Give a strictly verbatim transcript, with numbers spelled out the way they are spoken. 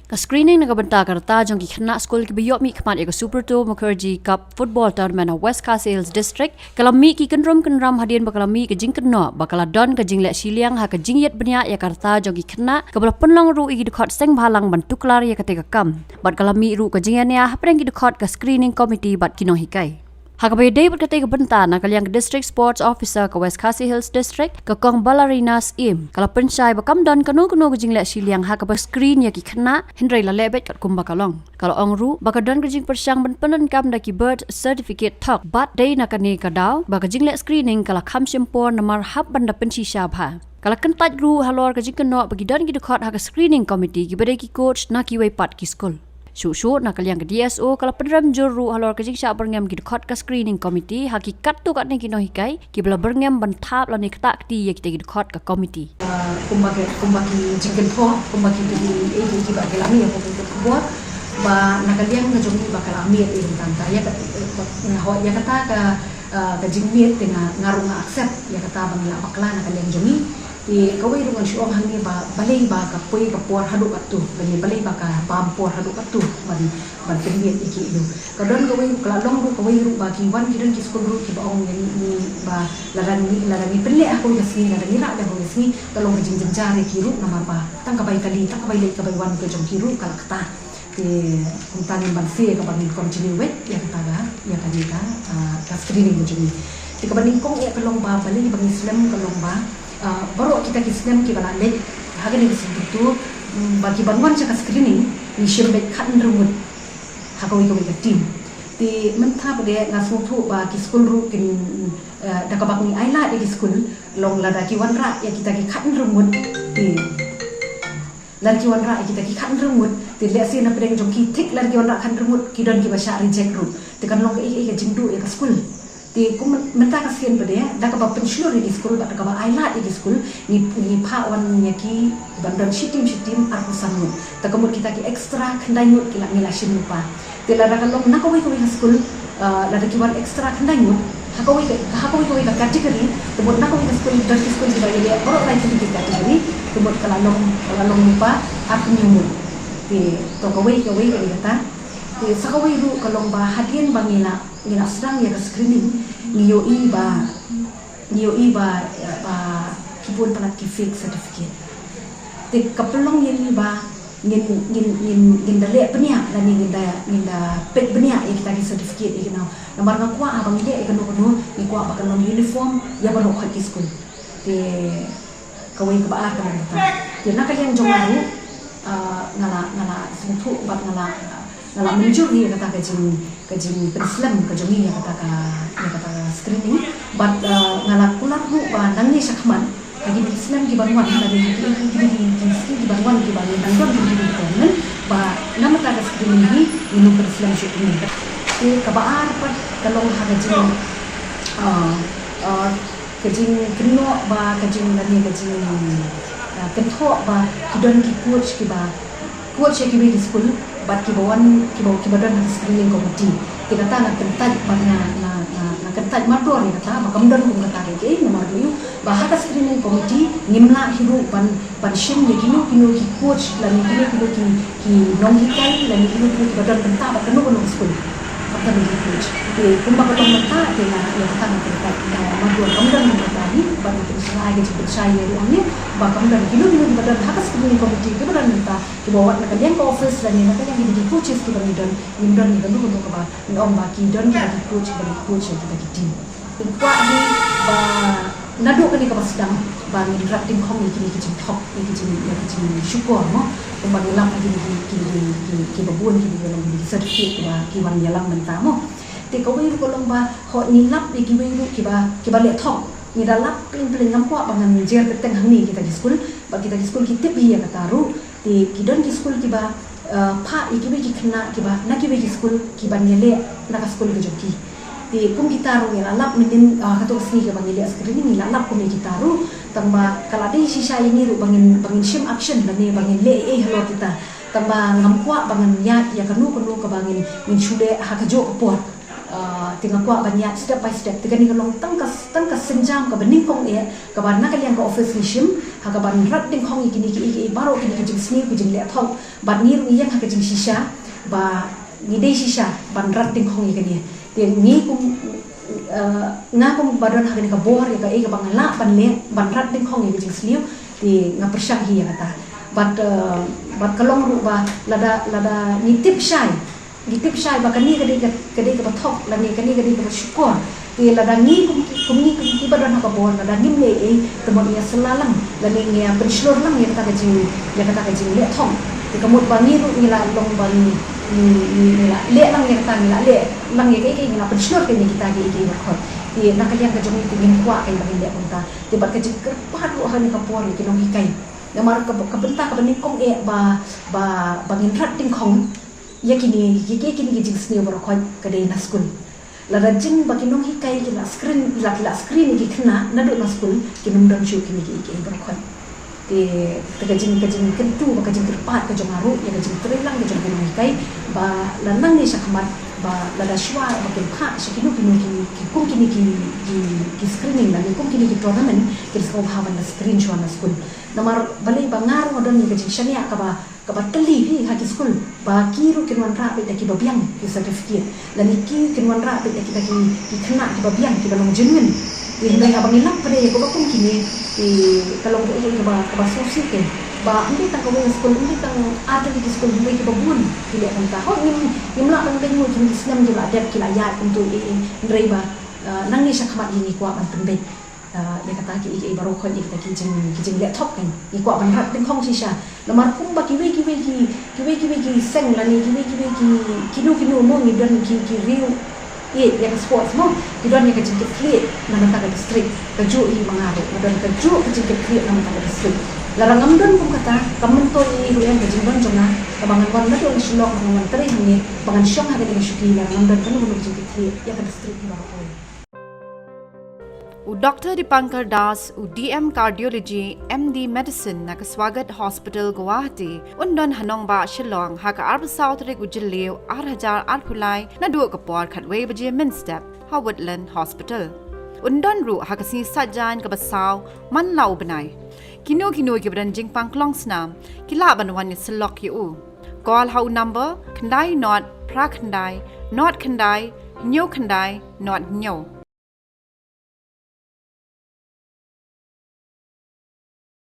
Ka screening na ka bynta ka rta jong ki khynnah skul kiba ïoh mihkhmat ïa ka Subrata Mukherjee Cup Football Tournament ha West Khasi Hills District ka la mih ki kynrum kynram hadien ba ka la mih ka jingkynnoh ba ka la don ka jingleh shiliang ha ka jingïit bniah ïa ka rta jong ki khynnah, kaba la pynlong ruh ïa ki dkhot seng bhalang ban tuklar ïa kata ka kam. Bad ka la mih ruh ka jingïania hapdeng ki dkhot ka screening committee bad ki nonghikai. Ha kaba ïadei bad kata ka bynta, na ka liang ka District Sports Officer ka West Khasi Hills District, ka Kong Ballerina Syiem, ka la pynshai ba kam don kano kano ka jingleh shiliang ha kaba screen ïa ki khynnah, hynrei la leh beit katkum ba ka long. Ka la ong ruh ba ka don ka jingpyrshang ban pyndonkam da ki birth certificate thok, bad dei na kane ka daw ba ka jingleh screening ka la kham shim por namar hap ban da pynshisha bha. Ka la kyntait ruh halor ka jingkynnoh ba ki don ki dkhot ha ka screening committee kiba dei ki coach na kiwei pat ki skul. Shuh shuh, na ka liang ka D S O ka la pynrem jur ruh halor ka jingshah byrngem ki dkhot ka screening committee ha ki katto katne ki nonghikai kiba la byrngem ban thap lane ktah kti ïa kita ki dkhot ka committee. Ah, kumba ki, kumba ki jingkynthoh, kumba ki, ki, eh, ki, kiba ki la mih ïa ka khubor ba na ka liang ka jong ngi ba ka la mih ïa ka tang ka ïa ka, eh, ba, nga hoi ïa kata ka, ah, ka jingmih te nga, nga ruh nga accept ïa kata ba ngi la bakla na ka liang jong ngi. Te kawei ruh ngan shu ong hangne ba balei ba ka poi ka por haduh katto, lane balei ba ka bam por haduh katto ban, ban pynmih ïa ki ïa u. Ka don kawei ruh, ka la long ruh kawei ruh ba ki wan ki don ki skul ruh kiba ong ïa ngi, ngi ba lada ngi, lada ngi pynleh ha kawei ka sngi, lada ngi rah ha kawei ka sngi, ka long ka jingjynjar ïa ki ruh namar ba tang ka bai kali, tang ka bai leit ka bai wan ka jong ki ruh ka la kata. Te kumta ngin banse kaba ngin continue wei ïa kata ka, ïa kane ka, ah, ka screening ka jong ngi. Te kaba nyngkong ïa ka long ba balei ba ngi slem ka long ba, ah, baroh kita ki snem kiba la leit ha kane ka snem tu, mm, ba ki ban wan sha ka screening ngi shim beit khathynriew ngut ha kawei kawei ka team. Te mynta pat de nga sngewthuh ba ki skul ruh kin, eh, da kaba ngi ailad ïa ki skul, long lada ki wanrah ïa kita ki khathynriew ngut. Te lada ki wanrah ïa kita ki khathynriew ngut, te lehse na pdeng jong ki thik lada ki wanrah khathynriew ngut ki don kiba shah reject ruh. Te kan long kaei kaei ka jingduh ïa ka skul. Te kum myn-, mynta ka sien pat de, da kaba pynshlur ïa ki skul bad da kaba ailad ïa ki skul, ngi, ngi phah wan ïa ki ban don shi team shi team arphew san ngut. Te ka mut kita ki extra khyndai ngut ki la, ngi la shim lypa. Te lada ka long na kawei kawei ka skul, ah, lada ki wan extra khyndai ngut ha kawei ka, ha kawei kawei ka category, te mut na kawei ka skul don ki skul kiba ïaleh baroh lai tylli ki category, te mut ka la long, ka la long lypa arphew hynñiew ngut. Te to kawei kawei ka dei kata. Te sa kawei ruh ka long ba hadien ba ngi la, ngi la sdang ïa ka screening, ngi ïohi ba, ngi ïohi ba, ba ki bun palat ki fake certificate. Te ka pynlong ïa ngi ba ngin, ngin, ngin, ngin da leh bniah lane ngin da, ngin da peit bniah ïa kita ki certificate ïa kino. Namar nga kwah haba ngi leh ïa kano kano ngi kwah ba kan long uniform ïa baroh khoit ki skul. Te kawei kaba ar ka long kata. Te na ka liang jong nga ruh, ah, nga la, nga la sngewthuh bad nga la, nga la mynjur ïa kata ka jing, ka jingpynslem ka jong ngi ïa kata ka, ïa kata ka screening. Bad, ah, nga la kular ruh ba nangne shakhmat ha kine ki snem ki ban wan, ha kine ki, ki, ki, ki, ki, ki snem ki ban wan kiba ngi dang don ki, ki, ki, ki, ba na mynta ka screening hi ngin ym pynslem shuh kumne. Te kaba ar pat ka long ha ka jing, ah, ah, ka jingkynnoh ba ka jing lane ka jing, ah, kynthoh ba ki don ki coach kiba, coach ïa kiwei ki skul bad kiba wan, kiba, kiba don ha screening committee. Te kata nga kyntait bad nga, nga, nga, nga kyntait mardor ïa kata ba kam don kum kata kaei kaei namar ba ïoh ba ha ka screening committee ngim lah hi ruh ban, ban shim ïa kino kino ki coach lane kino kino ki, ki nonghikai lane kino kino kiba don bynta bad kano kano ka skul. Kata ka dei coach. Te kumba ka long mynta te nga ïa kata nga kyntait, eh, mardor kam don mynta hi bad nga pynshai ka jingpynshai ïa ruh hangne ba kam don kino kino kiba don ha ka screening committee kiba don mynta kiba wan na ka liang ka office lane na ka liang ki coaches kiba ngi don, ngim don ïa kano kano kaba ngi ong ba ki don kiba ki coach kiba ngi coach ïa kita ki team. Kwah hi ba naduh kane kaba sdang ba ngin rat dyngkhong ïa kine ki jingthok, ïa ki jing, ïa ki jingshukor mo. Kumba ngi lap ïa kine ki, ki, ki, ki, kiba bun kiba long ki certificate kiba ki wan ïalam mynta mo. Te kawei ruh ka long ba hooid ngi lap ïa kiwei ruh kiba, kiba leh thok. Ngi da lap pynpynlong, ngam kwah ba ngan jer kyrteng hangne kita ki skul, ba kita ki skul ki tip hi ïa kata ruh. Te ki don ki skul kiba, eh, phah ïa kiwei ki khynnah kiba na kiwei ki skul kiban ïaleh na ka skul ka jong ki. Te kum kita ruh ngi la lap mynnin, eh, katto ka sngi kaba ngi leh screening ngi la lap kum ïa kita ruh. Tangba ka la dei shisha ïa ngi ruh ba ngin, ba ngin shim action lane ba ngin leh ei ei halor kita. Tangba ngam kwah ba ngan ïaid ïa kano kano kaba ngin, ngin shu leh ha kajuh ka por. Uh, te nga kwah ban ïaid step by step, te kane ka long tang ka, tang ka sienjam kaba nyngkong eh, kaba na ka liang ka office ngi shim ha kaban rat dyngkhong ïa kine kiei kiei baroh, kine ki jingsniew, ki jingleh thok, bad ngi ruh ngi ïeng ha ka jingshisha ba ngi dei shisha ban rat dyngkhong ïa kane. Te ngi kum, uh, nga kum ba don ha kane ka bor, ïa kaei kaba nga lah ban leh ban rat dyngkhong ïa ka jingsniew, te nga pyrshang hi ïa kata. Bad, uh, bad ka long ruh ba lada, lada ngi tip shai, ngi tip shai ba kane ka dei ka, ka dei kaba thok lane kane ka dei kaba shukor. Te lada ngi kum, kum ngi kum kiba don ha ka bor, lada ngim leh ei, te mut ngi ïa syllah lang lane ngi ïa pynshlur lang ïa kata ka jing, ïa kata ka jingleh thok. Te ka mut ba ngi ruh ngi la long ba ngi, ngi, ngi, ngi la leh lang ïa kata, ngi la leh lang ïa kaei kaei, ngi la pynshlur kein ïa kita kiei kiei baroh. Te na ka liang ka jong ngi te ngim kwah kein ba ngin leh kumta. Te bad ka jingkyrpad ruh ha kane ka por ïa ki nonghikai. Namar ka, ka bynta kaba nyngkong eh ba, ba, ba ngin rat dyngkhong ïa kine, ïa ki, kine ki jingsniew baroh ka dei na skul. Lada jin ba ki nonghikai ki la screen, la, la screen ïa ki khynnah naduh na skul, kin ym don shuh kine kiei kiei baroh. Te, te ka jing, ka jingkyntu bad ka jingkyrpad ka jong nga ruh ïa ka jingtrei lang ka jong ki nonghikai, ba lada nangne sha khmat, ba lada shuwa ba kin phah sha kino kino ki, ki kum kine ki, ki, ki screening lane kum kine ki tournament, kin sngewbha ban da screen shuwa na skul. Namar balei, ba nga ruh nga don ïa ka jingshaniah kaba, kaba tylli hi ha ki skul, ba ki ruh kin wanrah beit da kiba biang ki certificate, lane ki kin wanrah beit da kita ki, ki khynnah kiba biang, kiba long genuine. Te hynrei haba ngi lap pat ïa kaba kum kine, te ka long kaei kaei kaba, kaba sngewsih kein, ba ym dei tang kawei ka skul, ym dei tang ar tylli ki skul, hynrei kiba bun ki leh kumta. Hooid, ngim, ngim lah ban beiñ, kine ki snem ki la dep, ki la ïaid kumto, eh, eh, hynrei ba, uh, nangne sha khmat hi ngi kwah ban pynbeit, uh, ïa kata kiei kiei baroh, ïa kita ki jing, ki jingleh thok kein. Ngi kwah ban rat dyngkhong shisha. Namar kumba kiwei kiwei ki, kiwei kiwei ki seng lane kiwei kiwei ki, kino kino mo, ngi don ki, ki riew ïeit ïa ka sports mo, ki don ïa ka jingkitkhlieh na bynta ka district. Kajuh hi ma nga ruh nga don kajuh ka jingkitkhlieh na bynta ka district. Lada ngam don kum kata, kam myntoi ruh ïa ka jingdon jong nga, kaba ngan wan naduh na Shillong, ngan wan trei hangne, ba ngan shong ha kane ka shuki, lada ngam don kano kano ka jingkitkhlieh ïa ka district hi baroh. U Doctor Dipankar Das, u D M Cardiology, M D Medicine na ka Swagat Hospital, Guwahati, un don ha nongbah Shillong ha ka arphew saw tarik u Jylliew ar hajar arphew lai, naduh ka por khatwei baje mynstep ha Woodland Hospital. Un don ruh ha ka sngi Saitjaiñ kaba saw man la u bnai. Kino kino kiba don jingpang klong snam ki lah ban wan ïasyllok ïa u. Call ha u number khyndai nod phra khyndai nod khyndai hynñiew khyndai nod hynñiew.